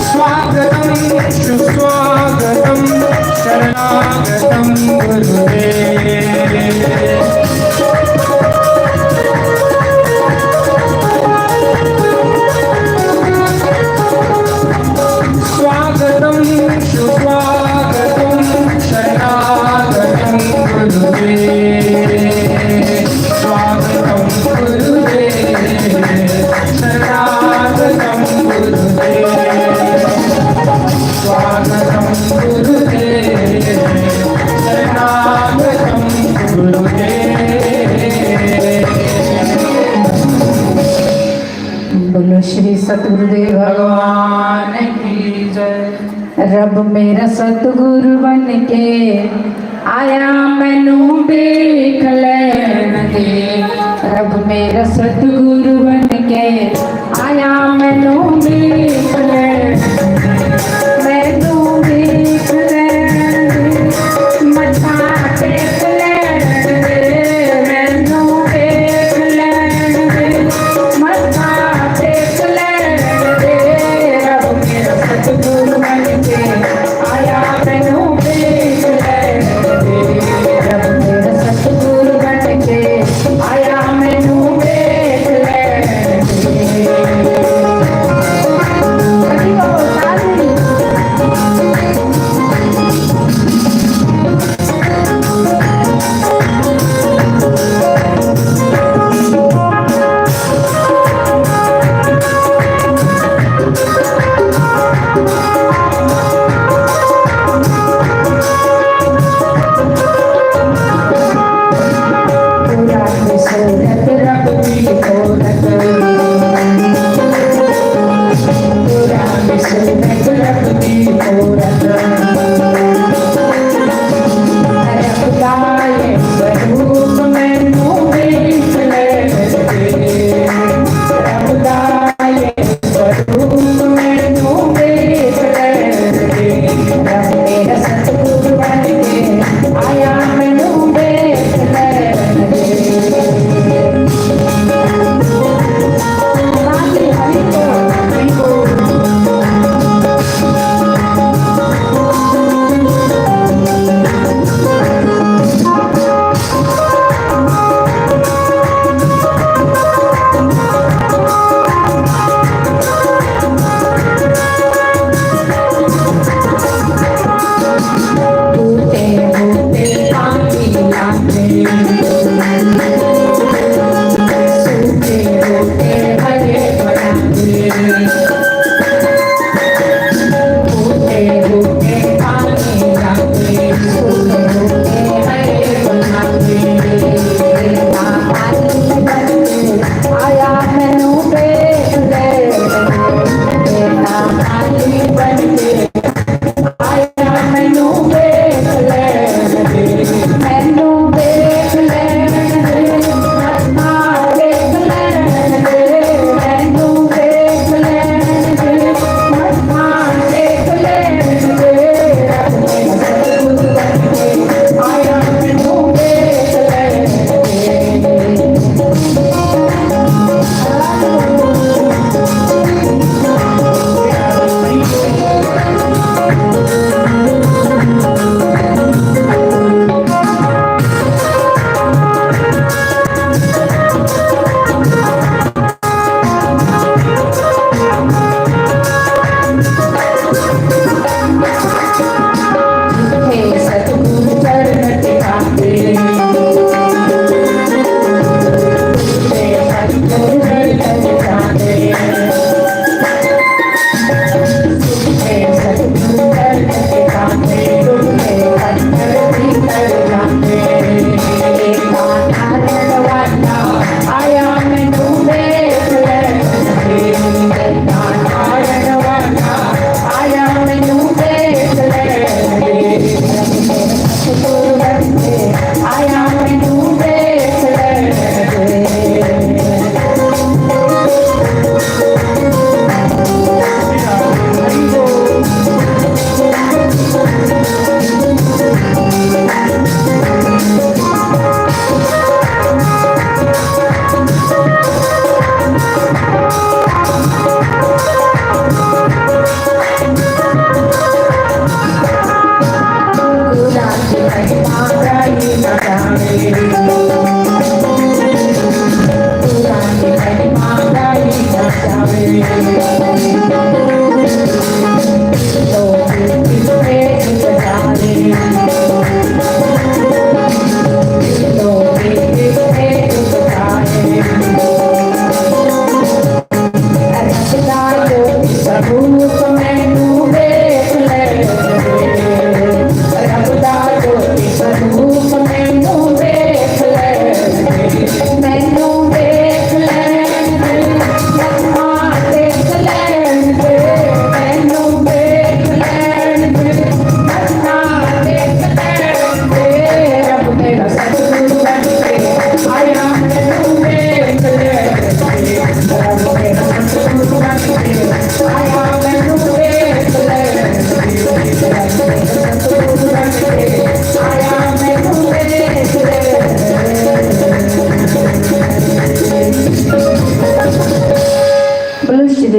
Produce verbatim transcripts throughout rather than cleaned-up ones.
स्वागतं सुस्वागतं शरणागतं गुरुदेव। स्वागतं सुस्वागतं शरणागतं गुरुदेव। स्वागतं गुरुदेव शरणागतं गुरुदेव। स्वागतं गुरुदेव शरणागतं गुरुदेव। बोलो श्री सतगुरुदेव भगवान की जय। रब मेरा सतगुरु बन के आया मैनू देख लैन दे। रब मेरा सतगुरु बन के आया मैनू देख लैन दे। मैनू देख लैन दे। मत्था टेक लैन दे। मैनू देख लैन दे। मत्था टेक लैन दे। रब मेरा सतगुरु बन के आया मैनू देख लैन दे। रब मेरा सतगुरु बन के आया मैनू देख लैन दे।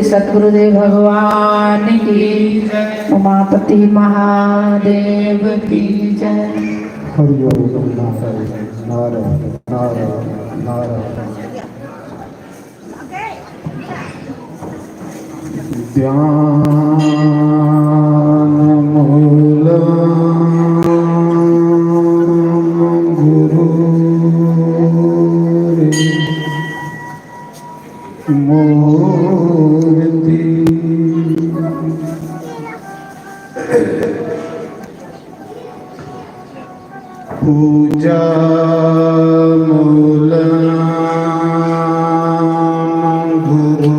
सतगुरुदेव भगवान की जय। उमापति महादेव की जय। हरि ओम। नारायण, नारायण, नारायण, नारायण। ध्यान मूलम गुरु मूर्ति। पूजा मूलं गुरु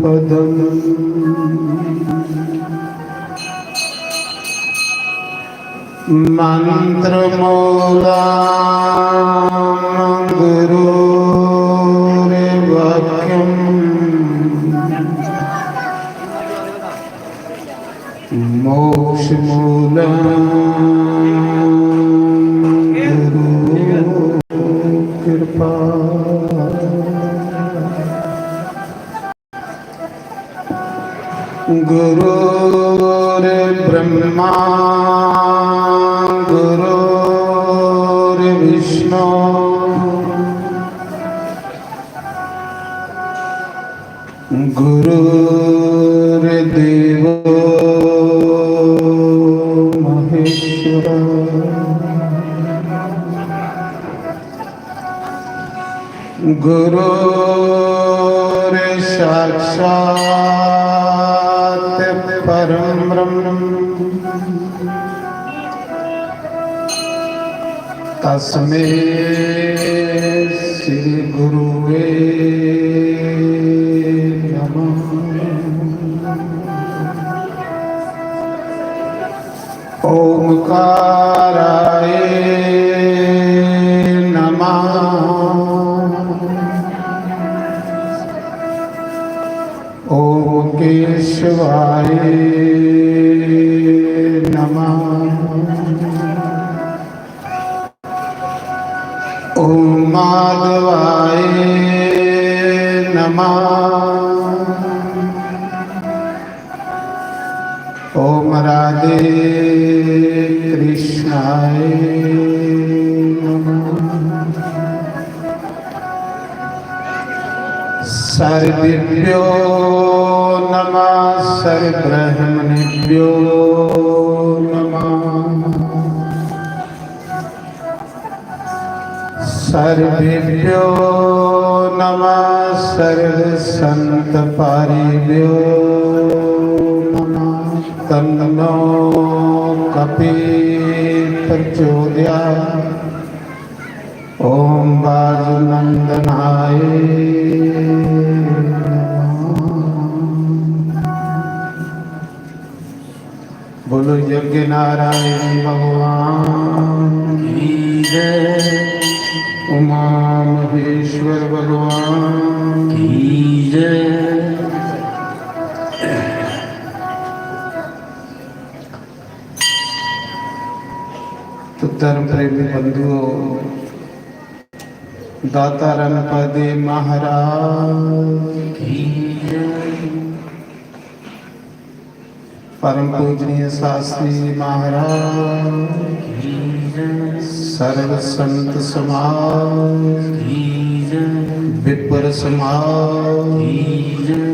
पदम। मंत्र मूलं गुरुर्वाक्यम। मोक्ष मूलं गुरु कृपा। गुरुर्ब्रह्मा गुरुर्विष्णु गुरुर्देवो महेश्वर। गुरुर्साक्षात् परं ब्रह्म। तस्मै श्री गुरुवे नमः। ओमकाराय नमः। ओम केशवाय नमः। ओम माधवाय नमः। ओम राधे कृष्णाय नमः। सर्वेभ्यो नमः, सर्वब्रह्मणेभ्यो नमः। सर्वेभ्यो नमः, सर्वसंत पारिभ्यो नमः। तन्नो कपि प्रचोदयात्। ओम वायुनंदनाय नमः। बोलो यज्ञ नारायण भगवान की जय। उमा महेश्वर भगवान की जय। तो धर्म प्रेमी बंधुओ, दाता रणपति महाराज की जय। परम पूजनीय शास्त्री महाराज की जय। सर्व संत समाज की जय। विप्र समाज की जय।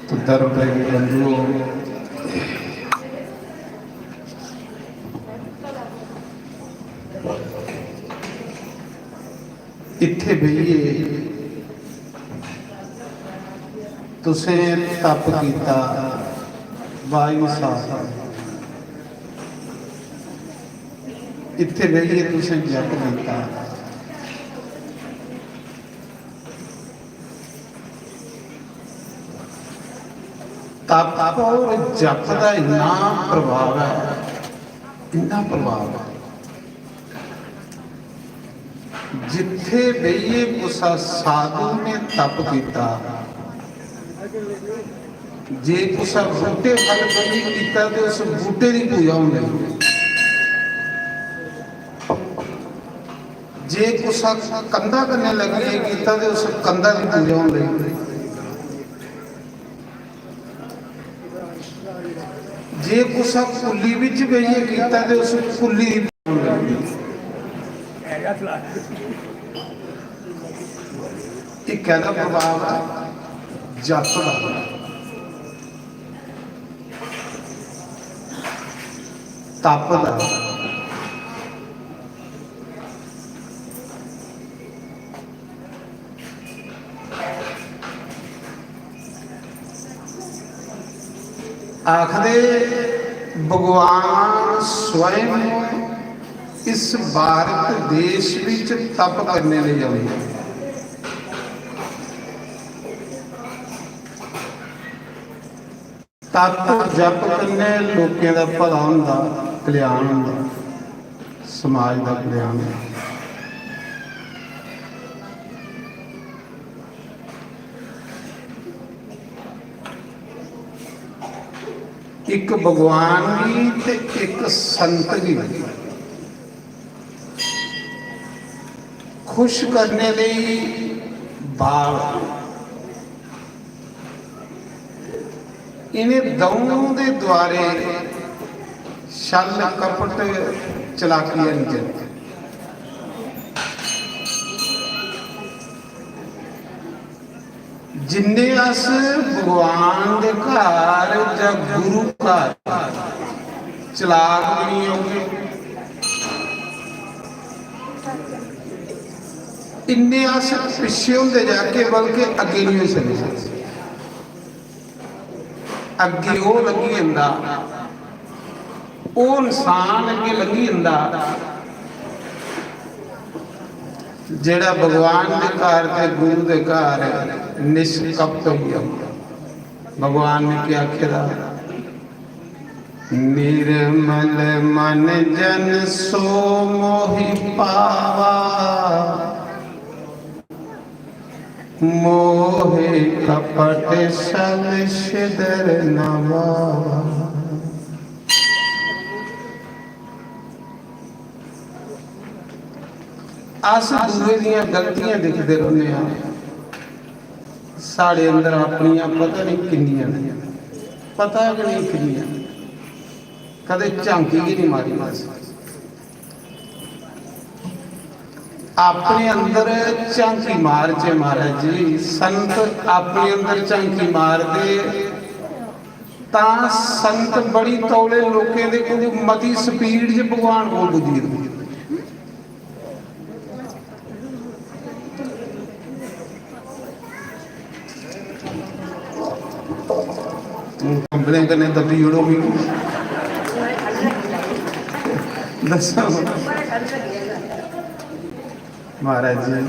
तो धर्म प्रेमी बंधुओं, इत्थे बेहियै तुसें तप कीता, बाई साहब, इत्थे बेहियै तुसें जप कीता। तप और जप दा इन्ना प्रभाव है, इन्ना प्रभाव है। जित्थे बेहियै कुसा साधु ने तप कीता, जे कुसै बूटे फल कन्नै कीता ते उस बूटे दी पूजा होंदी। जे कुसै कंधा कन्नै लगियै कीता ते उस कंधा दी पूजा होंदी। जे कुसै कुल्ली बिच बेहियै कीता ते उस कुल्ली दी पूजा होंदी। इक कैह्दा प्रभाव ऐ? जप दा, तप दा। आखदे भगवान स्वयं इस भारत देश विच तप करने लेई औंदे। तप जप कन्नै लोकें दा भला होंदा, कल्याण होंदा, समाज दा कल्याण होंदा। इक भगवान गी ते इक संत गी खुश करने लेई भाव। इ'नें दौं दे द्वारे छल, कपट, चलाकी, अंजन। जिन्ने अस भगवान दे घर जां गुरु घर चलाक बनी जाओगे, इन्ने अस पिच्छे होंदे जागे, बल्कि अग्गें नहीं होई सकदे। अग्गें ओह् लंघी जंदा, ओह् इंसान अग्गें लंघी जंदा, जेह्ड़ा भगवान दे घर ते गुरु दे घर निष्कपट होई जांदा। भगवान ने केह् आखे दा? "निर्मल मन जन सो मोहि पावा, मोह कपट छल छिदर न भावा।" अस दूए दियां गलतियां दिखदे रौह्ने आं, साढ़े अंदर अपनियां पता नहीं किन्नियां न, पता गै नहीं किन्नियां न, कदें झांकी गै नहीं मारी अस। अपने अंदर झांकी मारचे महाराज जी, संत अपने अंदर झांकी मारदे तां संत बड़ी तौले लोकें दे कोल, मती स्पीड च भगवान कोल पुज्जी जंदे। कंबलें कन्नै दब्बी ओड़ो मिगी। दस्सो महाराज जी।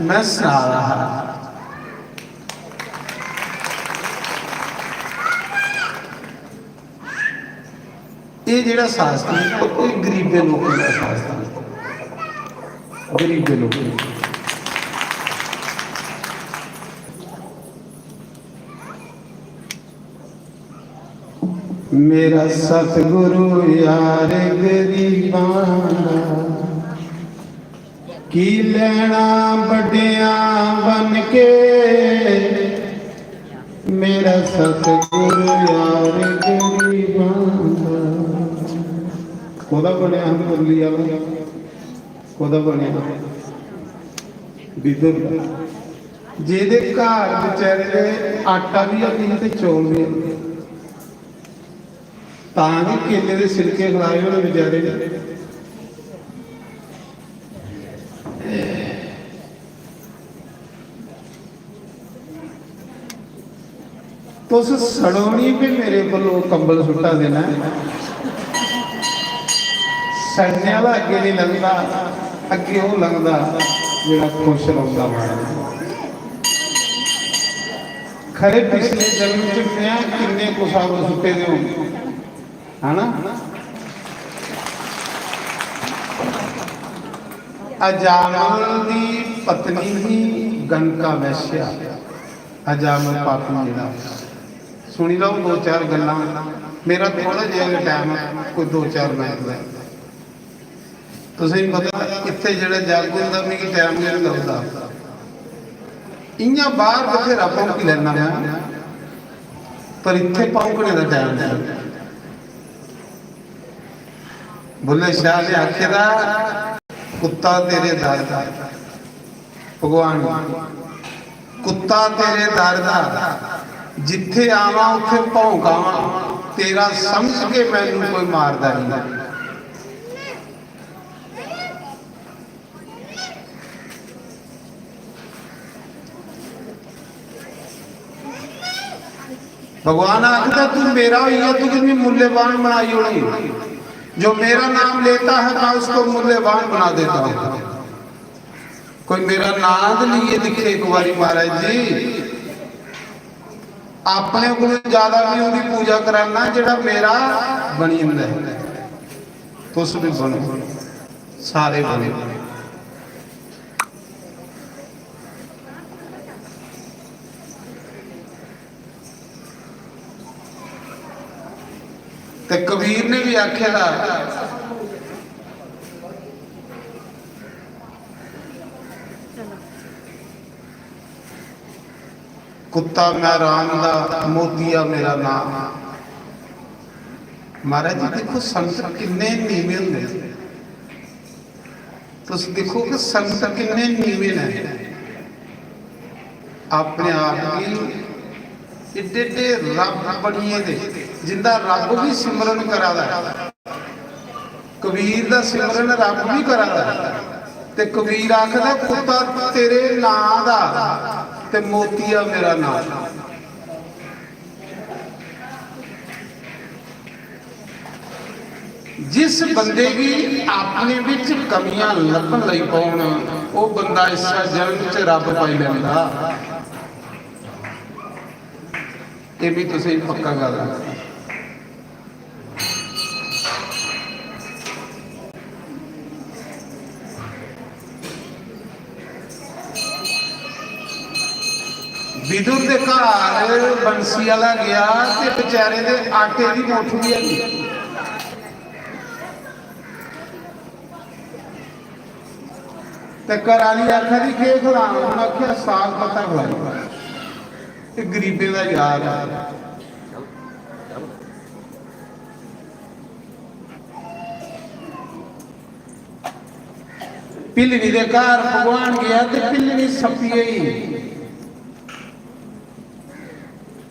मैं सना रहा हा, एह् जेह्ड़ा शास्त्र ऐ, एह् गरीबें लोकें दा शास्त्र ऐ, गरीबें लोकें दा। मेरा सतगुरु यार गरीबां दा, की लैना बड्डियां बन के। मेरा सतगुरु यार गरीबां दा। कोदा बनेआ हा मुरली आह्ला? कोदा बनेआ? बिदुर दा। जेह्दे घर बेचारे दे आटा बी है नहीं ते चौल बी है नहीं। तां बी केले दे छिलके खलाए होने बेचारे ने। तुस सड़ो निं कि मेरे कोलों कंबल सुट्टा देना। सड़ने आह्ला अग्गें निं लंघदा, अग्गें ओह् लंघदा जेह्ड़ा खुश रौंह्दा माड़ा। खरे पिछले जन्म च में किन्ने कुसा पर सुट्टे दे होन, है ना? अजामल दी पत्नी ही गणका वैश्या। अजामल पापी जेह्ड़ा, सुनी लैओ दो चार गल्लां। मेरा थोह्ड़ा जेहा गै टैम ऐ, कोई दो चार मिनट दा। तुसेंगी पता, इत्थै जेह्ड़ा जग होंदा, मिगी टैम गै निं लभदा। इ'यां बाह्र बथेरा भौंकी लैन्ना में, पर इत्थै भौंकने दा टैम निं। बुल्ले शाह ने आखे दा, "कुत्ता तेरे दर दा, भगवान, कुत्ता तेरे दर दा, जित्थे आवां उत्थे भौंक आवां, तेरा समझ के मैनू कोई मारदा नहीं।" भगवान आखदा, "तू मेरा होइया, तू कितनी मूल्यवान बनाई होनी। जो मेरा नाम लेता है, मैं उसको मूल्यवान बना देता हूँ।" कोई मेरा नाम तो लिए दिखे एक बारी, महाराज जी, अपने को ज्यादा भी उनकी पूजा कराना, जेड़ा मेरा बनी जंदा है। तुस भी बनो, सारे बनो। ते कबीर ने भी आखे दा, "कुत्ता मैं राम दा, मोतिया मेरा नाम।" महाराज जी, देखो, संत किन्ने नीवे होंदे। तुस दिक्खो कि संत किन्ने नीवे न, अपने आप गी एड्डे एड्डे रब बनिए दे, जिंदा रब भी सिमरन करा दा ऐ। कबीर दा सिमरन रब भी करा दा ऐ। ते कबीर आखदा, "कुत्ता तेरे नां दा ते मोतिया मेरा नां।" जिस बंदे गी अपने विच कमियां लब्भन लगी पौन, ओह बंदा इस जन्म च रब पाई लैंदा। एह भी तुसें पक्का गल्ल है। विदुर दे घर बंसी आह्ला गया ते बेचारे दे आटे दी मुट्ठ बी हैनी। ते घर आह्ली आखा दी, "केह् खलाना?" उ'नें आखेआ, "साग पत्ता खलाई।" एह् गरीबें दा यार ऐ। भिल्लनी दे घर भगवान गेआ ते भिल्लनी सप्पी गेई।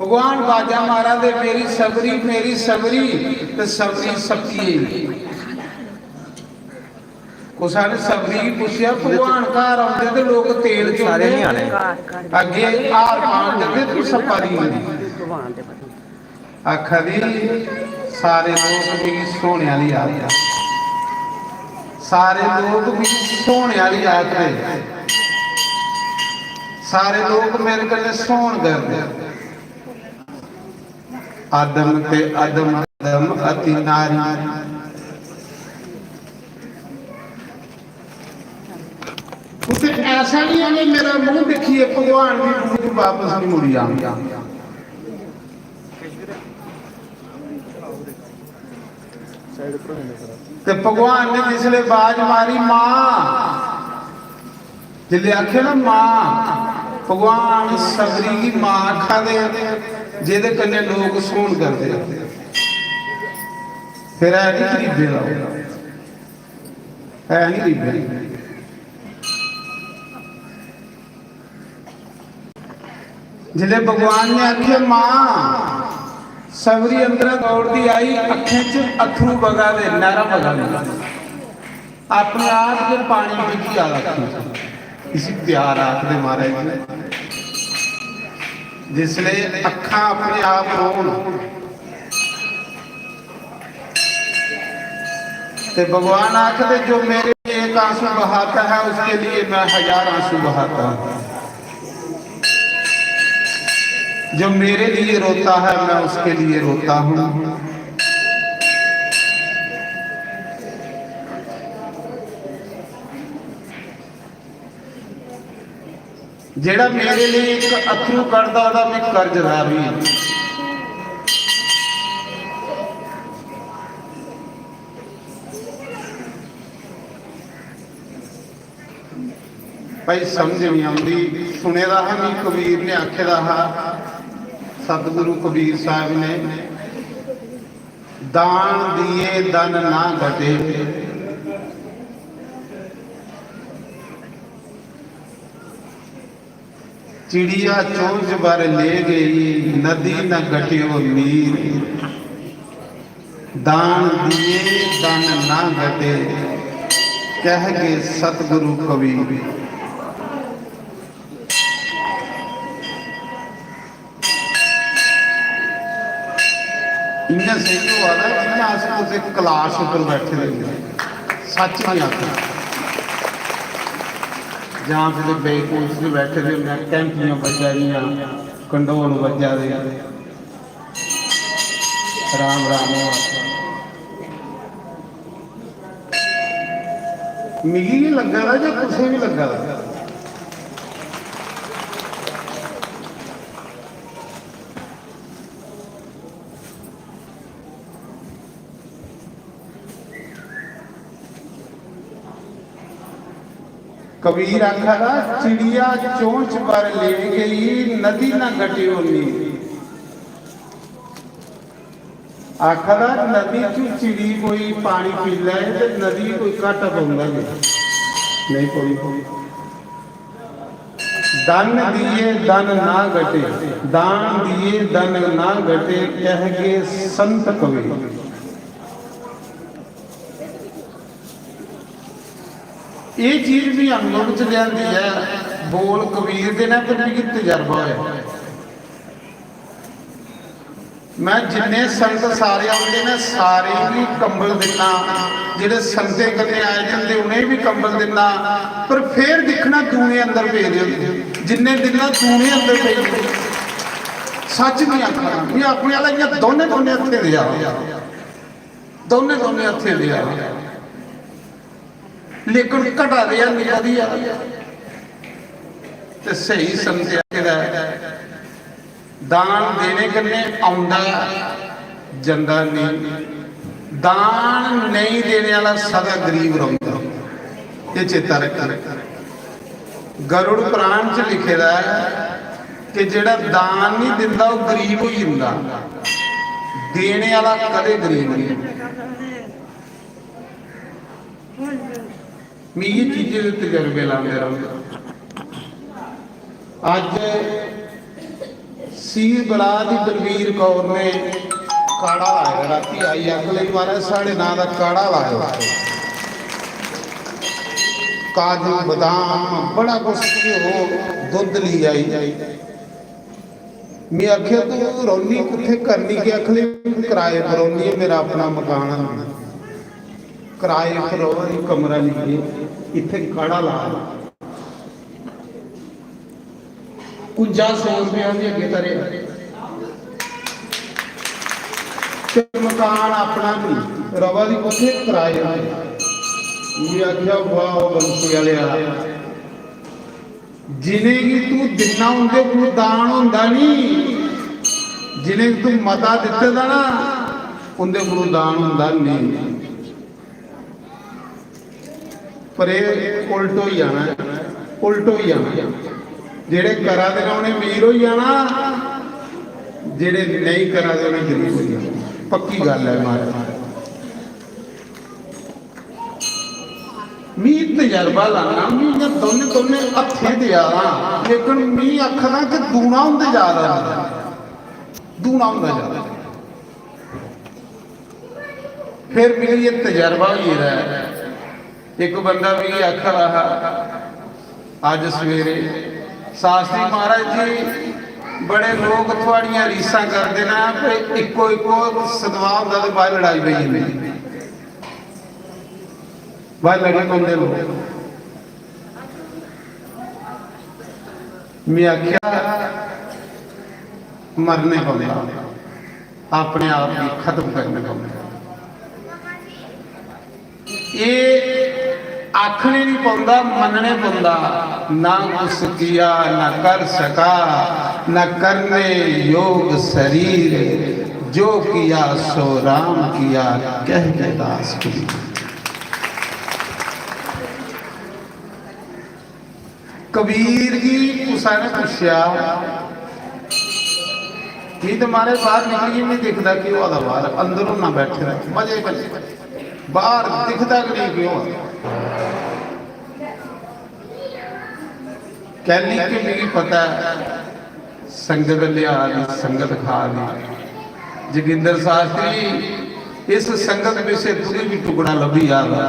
भगवान बाजा मारा दे, "मेरी सबरी, मेरी सबरी," ते सबरी सप्पी गेई। कुसै ने सबरी गी पुच्छेआ, "भगवान घर औंदे ते लोक तेल सारे चोंदे, नहीं आने। अग्गें हार पान जंदे, तू सप्पा दी गेई?" आखा दी, "सारे लोक मिगी सोने आह्ली आखदे, सारे लोक मिगी सोने आह्ली आखदे, सारे लोक मेरे कन्नै सोन करदे।" अदम ते अदम, अदम अति नारी। कुछ ऐसा नहीं है कि मेरा मुंह देखिए भगवान भी मुंह वापस नहीं मुड़ी आऊंगा। ते भगवान ने जिसले बाज मारी, "मां," जिसले आखे ना, "मां," भगवान सबरी गी मां आखा दे, जेदे कन्नै लोक सोन करदे। फिर है नहीं गरीबे दा, है नहीं गरीबे। जिसले भगवान ने आखे, "मां," सबरी अंदर दौड़दी आई, अखें च अथरू बगा दे, नैहरा बगा दे, अपने आप के पानी डिग्गी आ अखें च। इसी प्यार आखदे महाराज जी। जिसले अखां अपने आप रोन, ते भगवान आखदे, "जो मेरे लिए एक आंसू बहाता है, उसके लिए मैं हजार आंसू बहाता हूँ। जो मेरे लिए रोता है, मैं उसके लिए रोता हूँ।" जेह्ड़ा मेरे लेई इक अत्थरू कढदा, ओह्दा में कर्जदार बी आं। भाई, समझ नहीं आंदी। सुने दा हा, मी कबीर ने आखे दा हा, सतगुरु कबीर साहब ने, "दान दिए धन ना घटे।" चिड़िया चोंच भर ले गई, नदी न घटियो नीर। दान दिए धन ना घटे, कह गए सतगुरु कबीर। इ'यां सेही होआ दा जि'यां अस कुसै कलाश उप्पर बैठे दे होंदे। सच्च नहीं आखना। जां फिर बेकूफ च बैठे दे होंदे, घैंटियां बज्जा दियां, कंडोल बज्जा दे। राम राम होआ। मिगी बी लग्गा दा जां तुसें बी लग्गा दा? कबीर आखा दा, "चिड़िया चोंच भर ले गई, नदी ना घटियो नीर।" आखा दा, "नदी चू चिड़ी कोई पानी पी लै ते नदी कोई घाटा पौंदा जे?" नहीं पौंदा। "धन दिए धन ना घटे, दान दिए धन ना घटे, कह गए संत कबीर।" ये चीज भी अनुभव च लिआंदी ऐ। बोल कबीर दे ने, पर मिगी तजर्बा होया। मैं जिन्ने संत सारे आंदे ने, सारे गी कंबल दिन्ना। जेह्ड़े संतें कन्नै आए दे होंदे, उ'नेंगी बी कंबल दिन्ना। पर फिर दिक्खना, दूने अंदर पेदे होंदे। जिन्ने दिन्ना, दूने अंदर पेदे। सच नहीं आखना, मैं अपने आह्ला इ'यां दोने, दोने हत्थें देआ। दोने, दोने हत्थें देआ। लेकिन घटा दे हैनी कदी आ। ते स्हेई समझेआ गेदा ऐ, दान देने कन्नै औंदा जंदा नेईं, दान नेईं देने आह्ला सदा गरीब रौंह्दा। एह् चेता रक्खना। गरुड़ पुराण च लिखे दा ऐ कि जेह्ड़ा दान निं दिंदा, ओह् गरीब होई जंदा। देने आह्ला कदें गरीब नेईं। मिगी चीजें दे तजर्बे लांदे रौंह्दे। अज्ज सीर बलाह दी बलवीर कौर ने काढ़ा लाए दा, रातीं आई अगले, "महाराज, साढ़े नांऽ दा काढ़ा लाए दा।" काजू, बदाम, बड़ा कुछ, घ्यो, दुद्ध ली आई। में आखेआ, "तू रौह्नी कुत्थै, करनी केह्?" आखन लगी, "किराए पर रौह्नी आं, मेरा अपना मकान है, किराए पर र'वा दी, कमरा लेइयै, इत्थै काढ़ा ला।" कुंजा सौ रपेआ बी अग्गें धरेआ। ते मकान अपना बी, र'वा दी कुत्थै, किराए पर। में आखेआ, "वाह, ओ बंसी आह्लेआ, जिनेंगी तू दिन्ना, उंदे कोल दान होंदा निं, जिनेंगी तू मता दित्ते दा ना, उंदे कोल दान होंदा निं।" पर एह् उल्ट होई जाना ऐ, उल्ट होई जाना। जेह्ड़े करा दे न, उ'नें अमीर होई जाना, जेह्ड़े नेईं करा दे, उ'नें गरीब होई जाना। पक्की गल्ल ऐ, महाराज। मी तजर्बा लाना, मी इ'यां दौनें, दौनें हत्थें देआ दा, लेकिन मी आखा दा कि दूना होंदे जा दा, दूना होंदा जा दा। फिर मिगी एह् तजर्बा होई गेदा ऐ। इक बंदा मिगी आखा दा हा अज्ज सवेरे, "शास्त्री महाराज जी, बड़े लोक थुआड़ियां रीसां करदे न, पर इक्को इक्को सदमा होंदा ते बाहर लड़ाई पेई जंदी, बाहर लड़ी पौंदे लोक।" में आखेआ, "मरने पौंदा, अपने आप गी खत्म करने पौंदा।" एह् आखने नहीं पौंदा, मनने पौंदा। ना कुछ किया, ना कर सका, ना करने योग शरीर, जो किया सो राम किया, कह के दास कबीर। कबीर गी कुसै ने पुच्छेआ, "मी ते मारे बाहर निकली, मी दिखदा केह् होआ दा बाहर, अंदर होना बैठे दा, मजे कन्नै बाहर दिखदा गै नेईं केह् होआ दा।" कैली कि मिगी पता ऐ, संगत लिया दी, संगत खा दी। जोगिंदर शास्त्री, इस संगत पिच्छे तुगी भी टुकड़ा लब्भी जागा,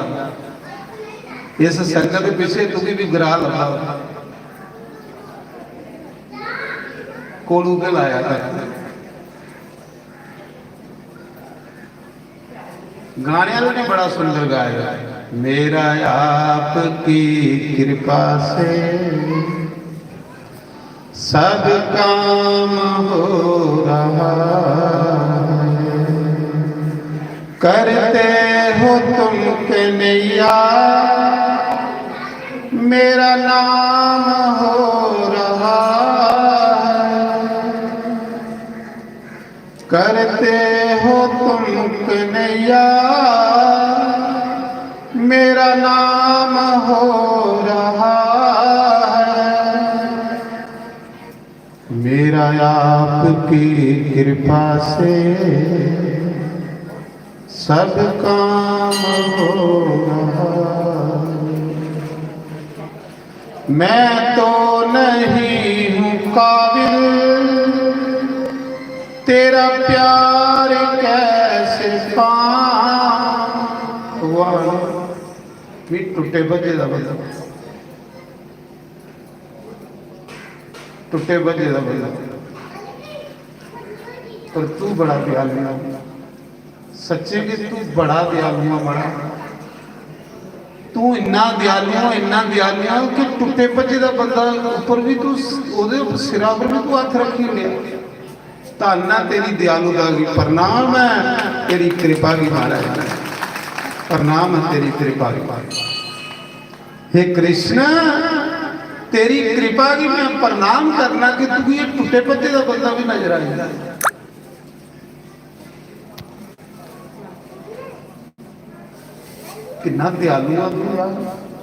इस संगत पिच्छे तुगी भी ग्राह लब्भा। कोलू के लाया तक गाने वाले ने बड़ा सुंदर गाया, मेरा आपकी कृपा से सब काम हो रहा है। करते हो तुम कन्हैया, मेरा नाम हो रहा है। करते हो तुम कन्हैया, मेरा नाम हो रहा है। मेरा आपकी कृपा से सब काम हो रहा। मैं तो नहीं हूँ काबिल, तेरा प्यार कैसे पाऊं। वाह, भी टुटे भजे दा बंदा, टुटे भजे दा बंदा, पर तू बड़ा दयालु है। सच्चे कि तू बड़ा दयालु है, बड़ा। तू इन्ना दयालु है, इन्ना दयालु है कि टुटे भजे दा बंदा उप्पर भी तू स-, ओदे उप्पर, सिरा उप्पर भी तू हत्थ रखी ओड़ेआ। धन्न ऐ तेरी दयालुता गी, प्रणाम ऐ तेरी कृपा गी महाराज, प्रणाम ऐ तेरी कृपा गी। हे कृष्ण, तेरी कृपा गी मैं प्रणाम करना कि तुगी ये टुटे भजे दा बंदा भी नजर आई जाए। किन्ना दयालु आ तू यार।